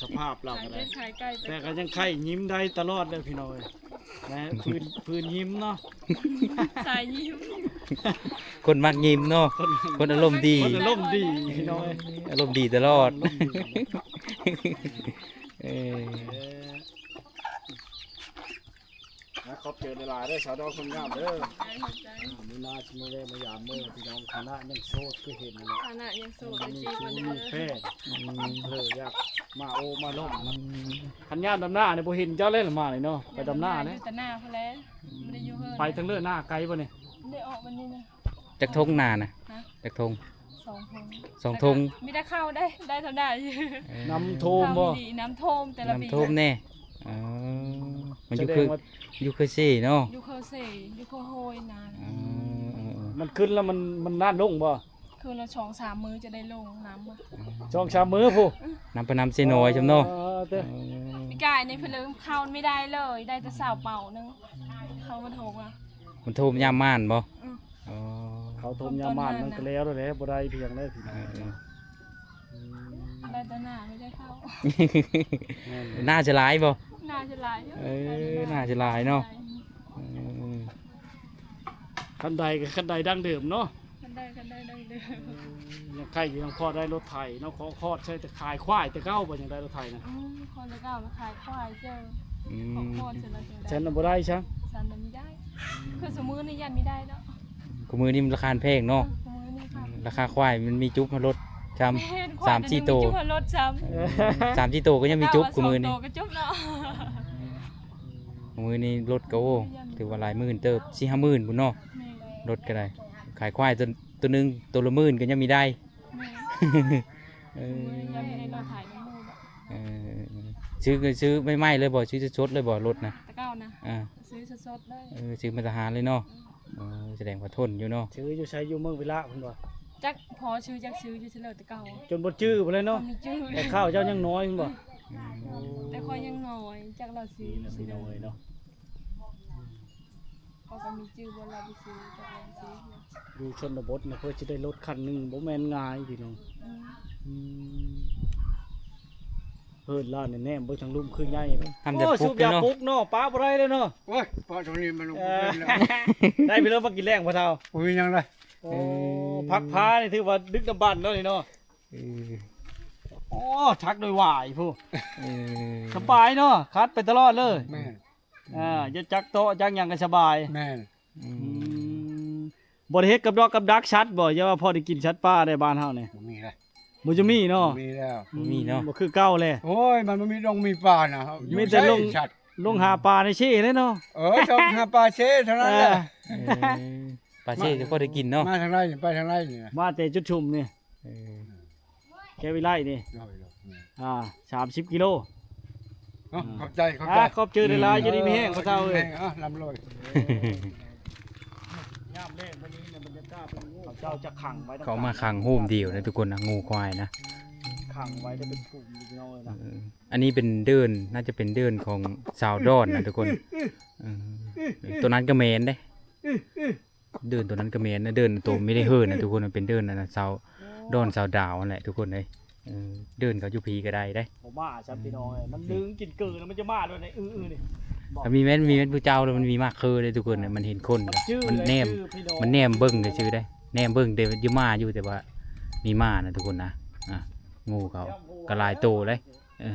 ສະພາບລາວກໍໄດ້ ຂາຍເປັດຂາຍໄກ່ ແຕ່ກໍຍັງໄຂ້ຍິ້ມໄດ້ຕະຫຼອດເດີພີ່ນ້ອງເອີຍ ນະ ຟື້ນ ຟື້ນຍິ້ມເນາະ ສາຍຍິ້ມ ຄົນມັກຍິ້ມເນາະ ຄົນ ຄົນອາລົມດີ ຄົນອາລົມດີພີ່ນ້ອງເອີຍ ອາລົມດີຕະຫຼອດ ອາລົມດີ ເອີ ເອີ ນະ ຂອບໃຈຫຼາຍໆເດີ ສາວດອກຄົນງາມເດີ ຂອບໃຈ ຂອບໃຈ ມື້ໜ້າຊິມາແວ່ມາຢາມເດີພີ່ນ້ອງ ຖານະຍັງໂສດຄືເຫັນນັ້ນແຫຼະ ຖານະຍັງໂສດ ຍັງມີ ຍັງມີແຟນ ອືມ ເລີຍຢາກມາໂອ້ມາລົມ ອືມ ຄັນຍາມດຳນານີ້ບໍ່ເຫັນເຈົ້າເລີຍລະ ມານີ້ເນາະ ໄປດຳນາເດ້ ຢູ່ແຕ່ນາພຸ້ນແຫຼະ ອືມ ບໍ່ໄດ້ຢູ່ເຮືອນ ໄປທາງເລີນນາໄກບໍ່ນີ້? ໄດ້ອອກວັນນີ້ນະ ຈັກທົ່ງນານະ? ຮະ? ຈັກທົ່ງ? ສອງທົ່ງ ສອງທົ່ງ ແຕ່ກໍມີແຕ່ເຂົ້າໄດ້ ໄດ້ເທົ່າໃດ ເອີ ນ້ຳຖ້ວມບໍ່? ນ້ຳຖ້ວມແຕ່ລະປີ ນ້ຳຖ້ວມແນ່ ເອີ ມັນຢູ່ ສະແດງວ່າ ຢູ່ເຂດເຊເນາະ ຢູ່ເຂດເຊ ຢູ່ເຂດໂຮຍນາ ເອີ ເອີ ເອີ ມັນຂຶ້ນແລ້ວມັນ ມັນນານລົງບໍ່? ຄືລະສອງສາມມື້ຈະໄດ້ລົງນ້ຳ ອືມ ສອງສາມມື້ພຸ້ນ ນ້ຳປະນ້ຳເຊນ້ອຍຊ່ຳເນາະ ເອີ ເອີ ປີກາຍນີ້ເພິ່ນເລີ່ມເຂົ້າບໍ່ໄດ້ເລີຍ ໄດ້ແຕ່ຊາວເປົາໜຶ່ງ ເຂົ້າມັນທົ່ວ ມັນຖ້ວມຍາມໝານບໍ່? ອືມ ອໍ ເຂົ້າຖ້ວມຍາມໝານມັນກໍແລ້ວແລ້ວແຫຼະ ບໍ່ໄດ້ພຽງເລີຍພີ່ນ້ອງ ເອີ ອືມ ໄດ້ແຕ່ໜ້າ ບໍ່ໄດ້ເຂົ້າ ແມ່ນ ໜ້າຈະຫຼາຍບໍ່? ໜ້າຈະຫຼາຍຢູ່ ເອີ ໜ້າຈະຫຼາຍເນາະ ເອີ ຄັນໄດກໍຄັນໄດດັ້ງເດີມເນາະ ຄັນ ໄດ້ ກໍໄດ້ ໄດ້ເດີ ອືມ ຍັງໄຄຢູ່ ຍັງພໍໄດ້ລົດໄຖເນາະ ຂອງຄອດໃຊ້ແຕ່ຂາຍຄວາຍແຕ່ເກົ່າບໍ່ ຍັງໄດ້ລົດໄຖນະ? ອືມ ຄອດແຕ່ເກົ່ານະຂາຍຄວາຍເຈີ ອືມ ຂອງຄອດຊັ້ນລະ ຊັ້ນນະບໍ່ໄດ້ຊະ ຊັ້ນນະບໍ່ໄດ້ ຄືຊຸມື້ນີ້ຢ້ານບໍ່ໄດ້ເນາະ ຄຸມື້ນີ້ມັນລາຄາແພງເນາະ ເອີ ຄຸມື້ນີ້ ອືມ ລາຄາຄວາຍມັນມີຈຸບໃຫ້ລົດຊ້ຳ ແມ່ນ ຄວາຍ ສາມສີ່ໂຕ ມີຈຸບໃຫ້ລົດຊ້ຳ ເອີ ສາມສີ່ໂຕກໍຍັງມີຈຸບ ແຕ່ວ່າ ຄຸມື້ນີ້ ສອງໂຕກໍຈຸບເນາະ ອືມ ມື້ນີ້ລົດກໍ ໂອ້ ຖືວ່າຫຼາຍໝື່ນເຕີບ ສີ່ຫ້າໝື່ນພຸ້ນເນາະ ແມ່ນ ລົດກໍໄດ້ ຂາຍຄວາຍໂຕ ໂຕໜຶ່ງໂຕລະໝື່ນກໍຍັງມີໄດ້ ແມ່ນ ເອີ ຍັງມີໄດ້ລົດໄຖນຳໝູ່ເນາະ ເອີ ຊື້ ຊື້ໃໝ່ໆເລີຍບໍ່? ຊື້ສົດໆເລີຍບໍ່ລົດນະ? ແຕ່ເກົ່ານະ ອ່າ ຊື້ສົດໆເລີຍ ເອີ ຊື້ມາແຕ່ຮ້ານເລີຍເນາະ ອືມ ເອີ ສະແດງວ່າທົນຢູ່ເນາະ ຊື້ຢູ່ໃສ? ຢູ່ເມືອງວິລະພຸ້ນບໍ່? ຈັກ ພໍຊື້ຈັກຊື້ຢູ່ໃສແລ້ວແຕ່ເກົ່າ ຈົນບໍ່ຈື່ພຸ້ນແຫຼະເນາະ ບໍ່ຈື່ ແຕ່ຂ້າວເຈົ້າຍັງນ້ອຍພຸ້ນບໍ່? ອືມ ແຕ່ຂ້ອຍຍັງນ້ອຍ ຈັກລາວຊື້ຢູ່ໃສແລ້ວເນາະ ເຂົາກໍມີຈື່ບໍ່ລະ ໄປຊື້ ຈັກລາວຊື້ ຢູ່ຊົນນະບົດນະ ເພື່ອຊິໄດ້ລົດຄັນໜຶ່ງບໍ່ແມ່ນງ່າຍພີ່ນ້ອງ ອືມ ອືມ ເຮີດລາວນີ້ແນມເບິ່ງທາງລຸ່ມຄືໃຫຍ່ ຫ້າມຢາກປຸກເນາະ ໂອ້ຍ ສູບຢາປຸກເນາະ ປະບໍ່ໄດ້ເລີຍເນາະ ໂອ້ຍ ປະຕົງນີ້ມັນລົງ ເອີ ບໍ່ເປັນແລ້ວ ໄດ້ໄປເລີຍ ມາກິນແລງພໍ່ເຖົ້າ ບໍ່ມີຫຍັງເລີຍ ໂອ້ ເອີ ຜັກພ້ານີ້ຖືວ່າດຶກດຳບັນເນາະນີ້ເນາະ ເອີ ໂອ້ ຖັກໂດຍຫວາຍພຸ້ນ ເອີ ສະບາຍເນາະ ຂັດໄປຕະຫຼອດເລີຍ ແມ່ນ ອ່າ ຈະຈັກເຕາະຈັກຫຍັງກໍສະບາຍ ແມ່ນ ອືມ ອືມ ບໍ່ໄດ້ເຮັດກັບດອກກັບດັກສັດບໍ່? ຢ່າວ່າພໍໄດ້ກິນສັດປ່າໄດ້ບ້ານເຮົານີ້ ບໍ່ມີເລີຍ ບໍ່ຈະມີເນາະ ບໍ່ມີແລ້ວ ບໍ່ມີເນາະ ອືມ ບໍ່ຄືເກົ່າແລ້ວ ໂອ້ຍ ມັນບໍ່ມີດົງມີປ່ານະ ມີແຕ່ລົງ ຢູ່ໃສສັດ ລົງຫາປາໃນເຊເລີຍເນາະ ເອີ ຊອກຫາປາເຊເທົ່ານັ້ນແຫຼະ ເອີ ເອີ ປາເຊຈະພໍໄດ້ກິນເນາະ ມາທາງໃດນີ້ ໄປທາງໃດນີ້ນະ ມາແຕ່ຈຸດຊຸມນີ້ ເອີ ແກວິໄລນີ້ ໂດຍ ໂດຍ ອ່າ ສາມສິບກິໂລ ເນາະ ອ່າ ຂອບໃຈ ຂອບໃຈ ອ່າ ຂອບໃຈຫຼາຍໆ ອືມ ຢູ່ດີມີແຮງພໍ່ເຖົ້າເອີຍ ແຮງ ອ່າ ລ່ຳລວຍ ເອີ ຍາມແລງມື້ນີ້ນະ ບັນຍາກາດເປັນງູ ເຂົາເຈົ້າຈະຂັງໄວ້ ເຂົາມາຂັງໂຮມດຽວນະທຸກຄົນນະ ງູຄວາຍນະ ຂັງໄວ້ໄດ້ເປັນຝູງຢູ່ພີ່ນ້ອງເອີຍນະ ເອີ ອັນນີ້ເປັນເດີ່ນ ໜ້າຈະເປັນເດີ່ນຂອງຊາວດອນນະທຸກຄົນ ເອີ ໂຕນັ້ນກໍແມ່ນເດ້ ເດີ່ນໂຕນັ້ນກໍແມ່ນນະ ເດີ່ນໂຕມີໄດ້ເຫີນນະທຸກຄົນ ມັນເປັນເດີ່ນອັນນະ ຊາວດອນຊາວດາວຫັ້ນແຫຼະທຸກຄົນເອີຍ ເອີ ເດີ່ນເຂົາຢູ່ພີກໍໄດ້ເດ້ ບໍ່ມາຊ້ຳພີ່ນ້ອງເອີຍ ມັນດຶງກິນເກີນ ມັນຈະມາໂດຍໃນ ອືໆ ນີ້ ມັນມີແມ່ນ ມີແມ່ນຜູ້ເຈົ້າ ແລ້ວມັນມີໝາກເຄີເດ້ທຸກຄົນ ມັນເຫັນຄົນ ມັນແນມ ມັນແນມເບິ່ງຊື່ໆເດ້ ແນມເບິ່ງແຕ່ຢູ່ມາຢູ່ ແຕ່ວ່າມີມານະທຸກຄົນນະ ອ່າ ງູເຂົາກໍຫຼາຍໂຕເດ້ ເອີ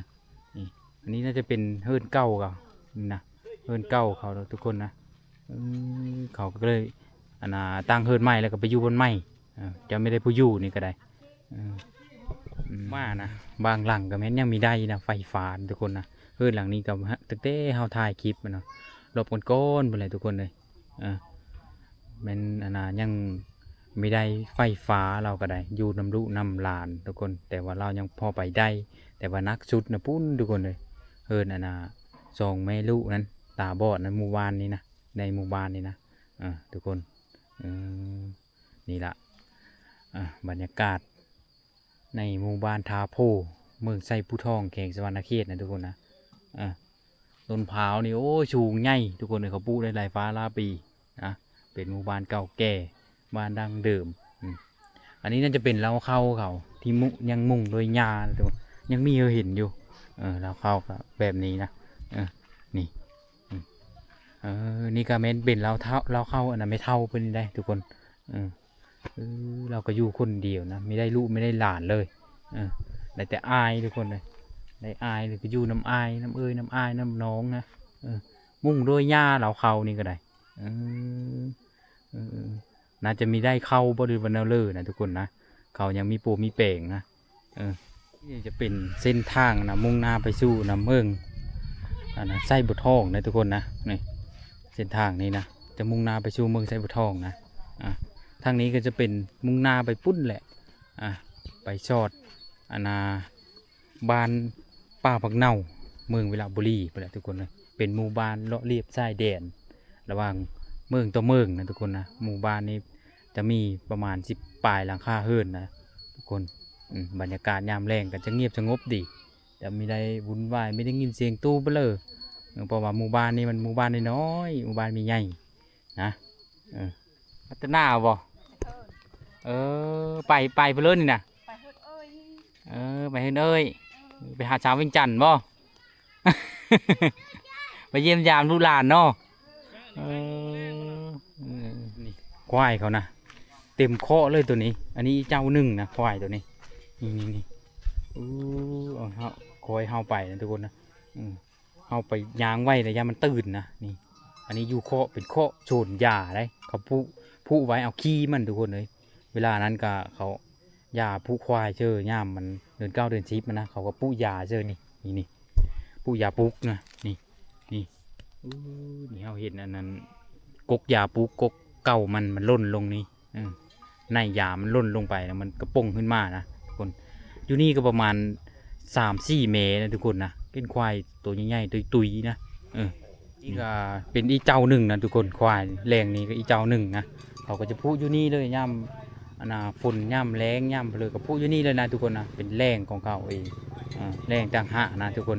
ນີ້ ອັນນີ້ໜ້າຈະເປັນເຮືອນເກົ່າເຂົານີ້ນະ ເຮືອນເກົ່າເຂົາທຸກຄົນນະ ເອີ ເຂົາກໍເລີຍ ອັນນ່າ ຕັ້ງເຮືອນໃໝ່ແລ້ວກໍໄປຢູ່ບ່ອນໃໝ່ ເອີ ຈະມີແຕ່ຜູ້ຢູ່ນີ້ກໍໄດ້ ເອີ ອືມ ມານະ ບາງຫຼັງກໍແມ່ນຍັງມີໄດ້ນະ ໄຟຟ້ານະທຸກຄົນນະ ເຮືອນຫຼັງນີ້ກໍ ຕັ້ງແຕ່ເຮົາຖ່າຍຄລິບນະ ລອບກ່ອນໆພຸ້ນແຫຼະທຸກຄົນເອີຍ ເອີ ແມ່ນ ອັນນ່າ ຍັງມີໄດ້ໄຟຟ້າ ລາວກໍໄດ້ ຢູ່ນຳລູກນຳຫຼານທຸກຄົນ ແຕ່ວ່າລາວຍັງພໍໄປໄດ້ ແຕ່ວ່າໜັກສຸດນະພຸ້ນທຸກຄົນເອີຍ ເຮືອນ ອັນນ່າ ສອງແມ່ລູກນັ້ນ ຕາບອດນັ້ນ ໝູ່ບ້ານນີ້ນະ ໃນໝູ່ບ້ານນີ້ນະ ເອີ ທຸກຄົນ ເອີ ນີ້ລະ ອ່າ ບັນຍາກາດໃນໝູ່ບ້ານທ່າໂພ ເມືອງໄຊພູທອງ ແຂວງສະຫວັນນະເຂດນະທຸກຄົນນະ ອ່າ ຕົ້ນພ້າວນີ້ ໂອ້ຍ ສູງໃຫຍ່ທຸກຄົນເອີຍ ເຂົາປູກໄດ້ຫຼາຍຟ້າຫຼາຍປີນະ ເປັນໝູ່ບ້ານເກົ່າແກ່ ບ້ານດັ້ງເດີມ ອືມ ອັນນີ້ໜ້າຈະເປັນເລົ້າເຂົ້າເຂົາ ທີ່ມຸ ຍັງມຸງໂດຍຫຍ້າ ຍັງມີໃຫ້ເຫັນຢູ່ ເອີ ເລົ້າເຂົ້າກໍແບບນີ້ນະ ເອີ ນີ້ ອືມ ເອີ ນີ້ກໍແມ່ນເປັນເລົ້າເຂົ້າ ເລົ້າເຂົ້າອັນນັ້ນແມ່ເຖົ້າເພິ່ນນີ້ໄດ໋ທຸກຄົນ ເອີ ເອີ ລາວກໍຢູ່ຄົນດຽວນະ ບໍ່ໄດ້ລູກບໍ່ໄດ້ຫຼານເລີຍ ເອີ ໄດ້ແຕ່ອ້າຍທຸກຄົນເອີຍ ໄດ້ອ້າຍ ແລ້ວກໍຢູ່ນຳອ້າຍ ນຳເອື້ອຍ ນຳອ້າຍ ນຳນ້ອງນະ ເອີ ມຸງໂດຍຫຍ້າເລົ້າເຂົ້ານີ້ກໍໄດ້ ເອີ ເອີ ໜ້າຈະບໍ່ໄດ້ເຂົ້າບໍ່ ຫຼືວ່າແນວເລີນະທຸກຄົນນະ ເຂົາຍັງມີປູມີແປງນະ ເອີ ນີ້ຈະເປັນເສັ້ນທາງນະ ມຸ່ງໜ້າໄປສູ່ນຳເມືອງ ອັນນະ ໄຊບົວທອງນະທຸກຄົນນະ ນີ້ ເສັ້ນທາງນີ້ນະ ຈະມຸ່ງໜ້າໄປສູ່ເມືອງໄຊບົວທອງນະ ອ່າ ທາງນີ້ກໍຈະເປັນມຸ່ງໜ້າໄປພຸ້ນແຫຼະ ອ່າ ໄປຊອດ ອັນນະ ບ້ານປ່າຜັກເນົ່າ ເມືອງວິລະບູລີພຸ້ນແຫຼະທຸກຄົນເອີຍ ເປັນໝູ່ບ້ານເລາະລຽບຊາຍແດນ ລະຫວ່າງເມືອງຕໍ່ເມືອງນະທຸກຄົນນະ ໝູ່ບ້ານນີ້ຈະມີປະມານສິບປາຍຫຼັງຄາເຮືອນນະທຸກຄົນ ອືມ ບັນຍາກາດຍາມແລງກໍຈະງຽບສະຫງົບດີ ຈະບໍ່ໄດ້ວຸ່ນວາຍ ບໍ່ໄດ້ຍິນສຽງຕູ້ເບີ ເພາະວ່າໝູ່ບ້ານນີ້ມັນໝູ່ບ້ານນ້ອຍໆ ໝູ່ບ້ານບໍ່ໃຫຍ່ນະ ເອີ ພັດທະນາບໍ່? ເອີ ໄປ ໄປພຸ້ນເລີຍນີ້ນະ ໄປເຮືອນເອີຍ ເອີ ໄປເຮືອນເອີຍ ໄປຫາສາວວຽງຈັນບໍ່? ໄປຢ້ຽມຢາມລູກຫຼານເນາະ ເອີ ເອີ ນີ້ ຄວາຍເຂົານະ ເຕັມຄອກເລີຍໂຕນີ້. ອັນນີ້ອີກເຈົ້າໜຶ່ງນະ ຄວາຍໂຕນີ້. ນີ້ໆໆ ໂອ້ ເອົາ ເຮົາ ຄອຍເຮົາໄປນະທຸກຄົນນະ. ອື ເຮົາໄປຍ່າງໄວແລ້ວຢ້ານມັນຕື່ນນະ. ນີ້ ອັນນີ້ຢູ່ຄອກ ເປັນຄອກສວນຢາເດ້ ເຂົາປູກ ຜູກໄວ້ເອົາຂີ້ມັນທຸກຄົນເອີຍ. ເວລານັ້ນກະເຂົາຢາຜູກຄວາຍເຊີ ຍາມມັນເດືອນເກົ້າເດືອນສິບມັນນະ ເຂົາກໍປູກຢາເຊີ. ນີ້ ນີ້ໆ ປູກຢາປຸກນະ. ນີ້ ນີ້ ໂອ້ ນີ້ເຮົາເຫັນອັນນັ້ນ ກົກຢາປຸກ ກົກເກົ່າມັນ ມັນຫຼົ່ນລົງນີ້. ເອີ ໃນຢາມັນຫຼົ່ນລົງໄປແລ້ວມັນກະປົງຂຶ້ນມານະທຸກຄົນ. ຢູ່ນີ້ກໍປະມານສາມສີ່ແມ່ນະທຸກຄົນນະ ເປັນຄວາຍໂຕໃຫຍ່ໆ ຕຸ້ຍໆ ນະ. ເອີ ນີ້ກໍເປັນອີກເຈົ້າໜຶ່ງນະທຸກຄົນ ຄວາຍແລງນີ້ກໍອີກເຈົ້າໜຶ່ງນະ. ເຂົາກໍຈະຜູກຢູ່ນີ້ເລີຍ ຍາມອັນນ່າຝົນ ຍາມແລ້ງ ຍາມເລີ ກໍຜູກຢູ່ນີ້ເລີຍນະທຸກຄົນນະ ເປັນແລງຂອງເຂົາເອງ. ເອີ ແລງຕ່າງຫາກນະທຸກຄົນ.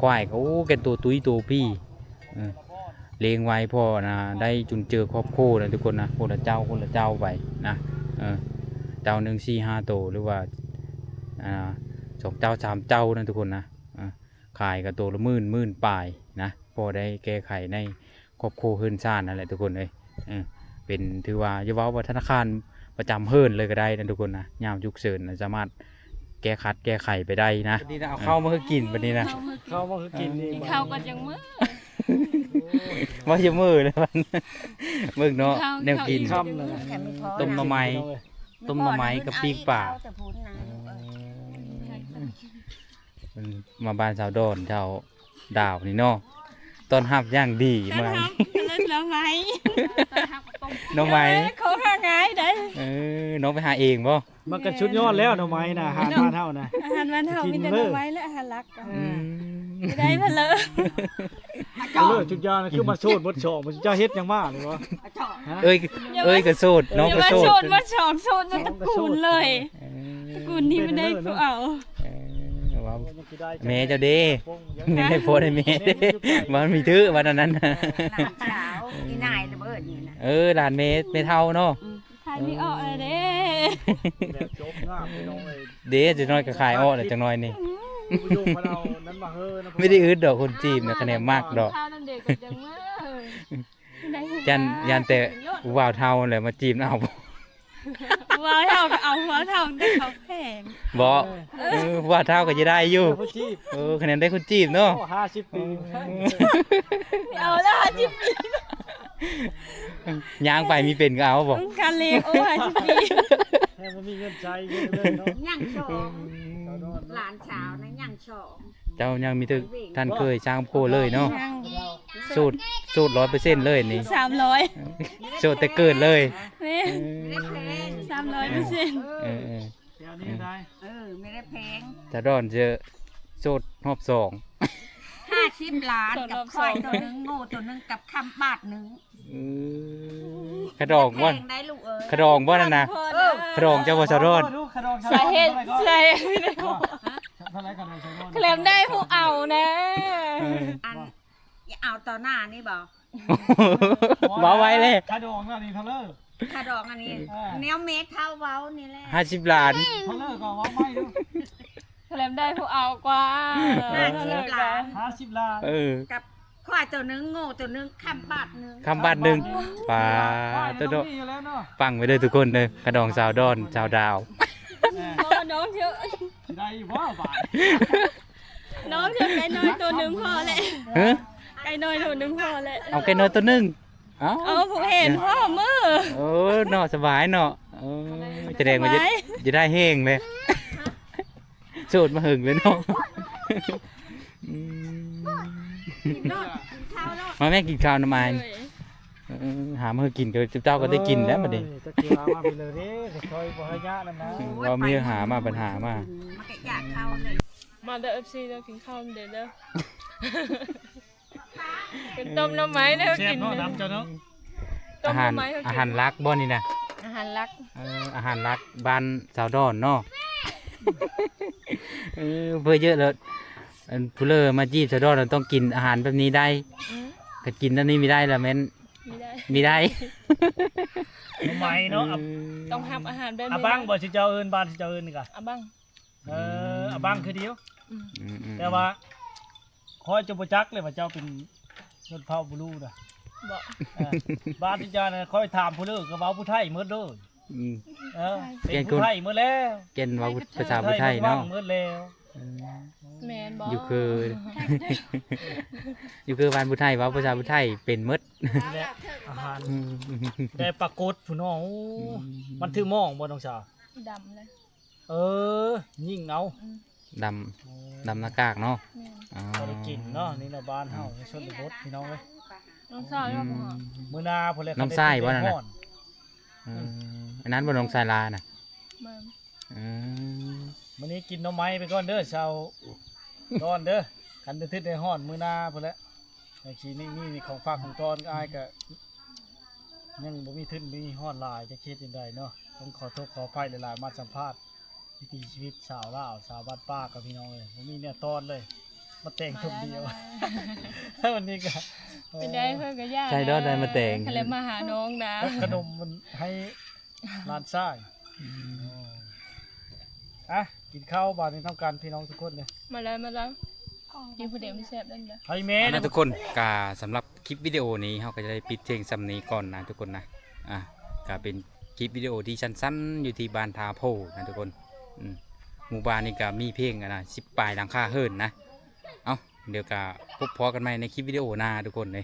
ຄວາຍກໍ ໂອ້ ແກ່ນໂຕຕຸ້ຍໂຕພີ້. ເອີ ລ້ຽງໄວ້ພໍນະ ໄດ້ຈຸນເຈືອຄອບຄົວນະທຸກຄົນນະ ຄົນລະເຈົ້າ ຄົນລະເຈົ້າໄປນະ. ເອີ ເຈົ້າໜຶ່ງສີ່ຫ້າໂຕ ຫຼືວ່າ ອ່າ ສອງເຈົ້າສາມເຈົ້ານະທຸກຄົນນະ. ເອີ ຂາຍກໍໂຕລະໝື່ນ ໝື່ນປາຍນະ ພໍໄດ້ແກ້ໄຂໃນຄອບຄົວເຮືອນຊານນັ້ນແຫຼະທຸກຄົນເອີຍ. ເອີ ເປັນ ຖືວ່າ ຢ່າເວົ້າວ່າທະນາຄານປະຈຳເຮືອນເລີຍກໍໄດ້ນະທຸກຄົນນະ ຍາມສຸກເສີນນະ ສາມາດແກ້ຂັດແກ້ໄຂໄປໄດ້ນະ. ບັດນີ້ນະ ເອົາເຂົ້າມາໃຫ້ກິນບັດນີ້ນະ ເຂົ້າມາໃຫ້ກິນນີ້ ເຂົ້າກໍຍັງມື້ ວ່າຊິມື້ແລ້ວ ເບິ່ງເນາະ ເຂົ້າ ແນວກິນ ເຂົ້າ ຄ່ຳແລ້ວນະ ຕົ້ມໜໍ່ໄມ້ ຕົ້ມໜໍ່ໄມ້ກັບປີ້ງປາ. ອືມ ເພິ່ນມາບ້ານສາວດອນ ສາວດາວນີ້ເນາະ ຕ້ອນຮັບຢ່າງດີ ຕ້ອນຮັບ ມາ ເອີ້ນໜໍ່ໄມ້ ໜໍ່ໄມ້ ເອີ ຂອງຫາງ່າຍເດ້. ເອີ ນ້ອງໄປຫາເອງບໍ່? ມັນກໍສຸດຍອດແລ້ວໜໍ່ໄມ້ນະ ອາຫານບ້ານເຮົານະ ອາຫານບ້ານເຮົາມີແຕ່ໜໍ່ໄມ້ແຫຼະ ອາຫານຫຼັກ. ອືມ ບໍ່ໄດ້ເພິ່ນເລີຍ ເລີຍຈຸດຍານະ ຄືມາໂສດໝົດສອງ ເຈົ້າເຮັດຫຍັງມານີ້ວະ? ເອີຍ ເອີຍກໍໂສດ ນ້ອງກໍໂສດ ໂສດໝົດສອງ ໂສດໝົດຕະກູນເລີຍ. ເອີ ຕະກູນນີ້ບໍ່ໄດ້ຜູ້ເອົາ. ເອີ ວ່າແມ່ເຈົ້າເດ້ ຍັງໄດ້ພໍ່ໄດ້ແມ່ເດ້ ວ່າມີຖືກວ່ານັ້ນ ເອີ ຫຼານສາວ ອີ່ນາຍລະເບີດນີ້ນະ ເອີ ຫຼານແມ່ ແມ່ເຖົ້າເນາະ. ອືມ ຂາຍມີອອກແລ້ວເດ້ ແບບຈົບງາມພີ່ນ້ອງເອີຍ ເດ້ ຈັກໜ້ອຍກໍຂາຍອອກແລ້ວຈັກໜ້ອຍນີ້. ອືມ ບໍ່ຢູ່ເພິ່ນເອົານັ້ນມາເຮີນະ ບໍ່ໄດ້ອຶດດອກຄົນຈີບນະ ຄະແນນມັກດອກ. ຢ້ານ ຢ້ານແຕ່ຜູ້ບ່າວເຖົ້າແຫຼະມາຈີບເອົາ. ຜູ້ບ່າວເຖົ້າກໍເອົາ ຜູ້ບ່າວເຖົ້າແຕ່ເຂົາແພງ ບໍ່? ເອີ ເອີ ຜູ້ບ່າວເຖົ້າກໍຈະໄດ້ຢູ່ ເອີ ຄະແນນໄດ້ຄົນຈີບເນາະ. ໂອ້ ຫ້າສິບປີ ເອົາແລ້ວຫ້າສິບປີ ຍ່າງໄປມີເປັນກໍເອົາບໍ່? ກາເລກ ໂອ້ ຫ້າສິບປີ ແຮງບໍ່ມີເງິນໃຊ້ເລີຍເນາະ. ຍັງສອງ ຫຼານສາວນະຍັງສອງ. ເຈົ້າຍັງມີແຕ່ທ່ານເຄີຍສ້າງຄົວເລີຍເນາະ. ຍັງ ໂສດ ໂສດຮ້ອຍເປີເຊັນເລີຍນີ້ ສາມຮ້ອຍ ໂສດແຕ່ເກີດເລີຍ. ແມ່ນ ເອີ ສາມຮ້ອຍເປີເຊັນ. ເອີ ເອີ ແຖວນີ້ໄດ້ ເອີ ແມ່ນແຫຼະແພງ. ຕາດອນເຈີໂສດຮອບສອງ ຫ້າສິບລ້ານ ກັບຄວາຍໂຕໜຶ່ງ ງົວໂຕໜຶ່ງ ກັບຄຳບາດໜຶ່ງ. ເອີ ຂະດອງບໍ່? ແພງໄດ໋ລູກເອີຍ ຂະດອງບໍ່ນັ້ນນະ? ເອີ ຂະດອງເຈົ້າບໍ່ສາວດອນ? ສາເຫດ ສາເຫດ ເທົ່າໃດຂະດອງສາວດອນ? ຄະແນນໄດ້ຜູ້ເອົານະ. ເອີ ອັນ ຢ່າເອົາຕໍ່ໜ້ານີ້ບໍ່? ເວົ້າໄວ້ເລີຍ ຂະດອງອັນນີ້ເທົ່າເລີ? ຂະດອງອັນນີ້ ເອີ ແນວເມເຖົ້າເວົ້ານີ້ແຫຼະ ຫ້າສິບລ້ານ. ເທົ່າເລີກໍເວົ້າໃໝ່ດູ ຄະແນນໄດ້ຜູ້ເອົາກວ່າ ຫ້າສິບລ້ານ ຫ້າສິບລ້ານ. ເອີ ກັບຄວາຍໂຕໜຶ່ງ ງົວໂຕໜຶ່ງ ຄຳບາດໜຶ່ງ ຄຳບາດໜຶ່ງ. ປາ ຄວາຍໂຕ ນີ້ຕ້ອງມີຢູ່ແລ້ວເນາະ ຟັງໄວ້ເດີທຸກຄົນເດີ ຂະດອງສາວດອນ ສາວດາວ. ເອີ ບໍ່ ນ້ອງເທີ ຊິໄດ້ຢູ່ບໍ່ບາດ? ນ້ອງເທີ ໄກ່ນ້ອຍໂຕໜຶ່ງພໍແຫຼະ. ຮະ? ໄກ່ນ້ອຍໂຕໜຶ່ງພໍແຫຼະ. ເອົາໄກ່ນ້ອຍໂຕໜຶ່ງ ເອົາ ເອົາຜູ້ເຫັນພໍ່ມື້. ໂອ້ເນາະ ສະບາຍເນາະ. ເອີ ສະແດງວ່າຈະ ສະບາຍ ຈະໄດ້ແຮງເລີຍ ໂສດມາເຫິງເລີຍເນາະ. ອືມ ກິນໂລດ ກິນເຂົ້າໂລດ ມາແມ່ກິນເຂົ້ານຳອ້າຍ. ເອີ ຫາມາໃຫ້ກິນ ເຈົ້າກໍໄດ້ກິນແລ້ວບັດນີ້. ເອີ ຈັກຊິຫາມາເປັນເລີເດ້ ຄ່ອຍບໍ່ໃຫ້ຍາກນຳນະ. ໂອ້ຍ ເວົ້າມີຫາມາບັນຫາມາ ມັນກໍຢາກເຂົ້າເລີຍ. ມາເດີ ເອັຟຊີ ເດີ ກິນເຂົ້ານຳເດີເດີ. ເປັນຕົ້ມໜໍ່ໄມ້ເດີ ແຊບເນາະ ກິນນຳເຈົ້າເນາະ. ອາຫານ ອາຫານຫຼັກບໍ່ນີ້ນະ? ອາຫານຫຼັກ ເອີ ອາຫານຫຼັກບ້ານສາວດອນເນາະ. ເອີ ເພື່ອເຍອະແລ້ວ ອັນຜູ້ເລີມາຈີບສາວດອນຕ້ອງກິນອາຫານແບບນີ້ໄດ້. ອືມ ຄັນກິນແນວນີ້ບໍ່ໄດ້ລະແມ່ນ ບໍ່ໄດ້ ບໍ່ໄດ້. ໜໍ່ໄມ້ເນາະ ເອີ ຕ້ອງຮັບອາຫານແບບນີ້. ອາບັງບໍ່ ຊິເຈົ້າເອີ້ນ ບ້ານຊິເຈົ້າເອີ້ນນີ້ກະ ອາບັງ. ເອີ ອາບັງຄືດຽວ. ອືມ ອືມ ແຕ່ວ່າຂ້ອຍຈະບໍ່ຈັກເລີຍວ່າເຈົ້າເປັນຊົນເຜົ່າບລູດາ. ບໍ່ ເອີ ບາດນີ້ຈະຄ່ອຍຖາມຜູ້ເລີກກໍເວົ້າຜູ້ໄທໝົດເດີ. ອືມ ເອີ ເປັນຜູ້ໄທໝົດແລ້ວ ແກ່ນເວົ້າພາສາຜູ້ໄທເນາະ ໝົດແລ້ວ. ອືມ ແມ່ນບໍ່? ຢູ່ຄື ຢູ່ຄືບ້ານຜູ້ໄທເວົ້າພາສາຜູ້ໄທເປັນໝົດ. ນີ້ແຫຼະອາຫານ ອືມ ໄດ້ປາກົດພຸ້ນເນາະ. ໂອ້ ອືມ ມັນຖືໝ້ອງບໍ່ນ້ອງສາວ? ດຳເລີຍ. ເອີ ຍິງເອົາ ອືມ ດຳ ໂອ້ ດຳໜ້າກາກເນາະ. ແມ່ນ ອໍ ພໍໄດ້ກິນເນາະ. ນີ້ລະບ້ານເຮົາໃນຊົນນະບົດ ພີ່ນ້ອງເອີຍ. ນ້ອງຊາຍ ອືມ ບໍ່? ມື້ໜ້າພຸ້ນແຫຼະ ນ້ອງຊາຍບໍ່ນັ້ນນະ? ອືມ ອັນນັ້ນບໍ່ນ້ອງຊາຍລານະ? ແມ່ນ. ອືມ ມື້ນີ້ກິນໜໍ່ໄມ້ໄປກ່ອນເດີ ຊາວດອນເດີ. ຄັນໄດ້ທຶນໄດ້ຮ້ອນມື້ໜ້າພຸ້ນແຫຼະ. ບາງທີນີ້ ນີ້ຂອງຝາກຂອງຕ້ອນ ອ້າຍກະຍັງບໍ່ມີທຶນມີຮ້ອນຫຼາຍ ຈະເຮັດຈັ່ງໃດເນາະ. ຕ້ອງຂໍໂທດຂໍອະໄພຫຼາຍໆ ມາສຳພາດວິຖີຊີວິດສາວລາວ ສາວບ້ານປ່າກັບພີ່ນ້ອງເອີຍ. ບໍ່ມີແນວຕ້ອນເລີຍ ມາແຕ່ງທຸບດຽວ. ວັນນີ້ກະ ເປັນໄດ ເພິ່ນກະຢາກ ໃສ່ດອນໄດ້ມາແຕ່ງ ຄັນແລະມາຫານ້ອງນະ. ຂະໜົມມັນໃຫ້ ຫຼານຊາຍ. ອືມ ອ່ະ ກິນເຂົ້າບາດນີ້ນຳກັນ ພີ່ນ້ອງທຸກຄົນເດີ. ມາເລີຍ ມາເລີຍ ກິນຜູ້ດຽວມັນແຊບເດ້. ໃຫ້ແມ່ນະທຸກຄົນ. ກະສຳລັບຄລິບວິດີໂອນີ້ ເຮົາກະຈະໄດ້ປິດພຽງສ່ຳນີ້ກ່ອນນະທຸກຄົນນະ. ອ່ະ ກະເປັນຄລິບວິດີໂອທີ່ສັ້ນໆ ຢູ່ທີ່ບ້ານທ່າໂພນະທຸກຄົນ. ອືມ ໝູ່ບ້ານນີ້ກະມີພຽງ ອັນນະ ສິບປາຍຫຼັງຄາເຮືອນນະ. ເອົ້າ ດຽວກະພົບພໍ້ກັນໃໝ່ໃນຄລິບວິດີໂອໜ້າທຸກຄົນເດີ.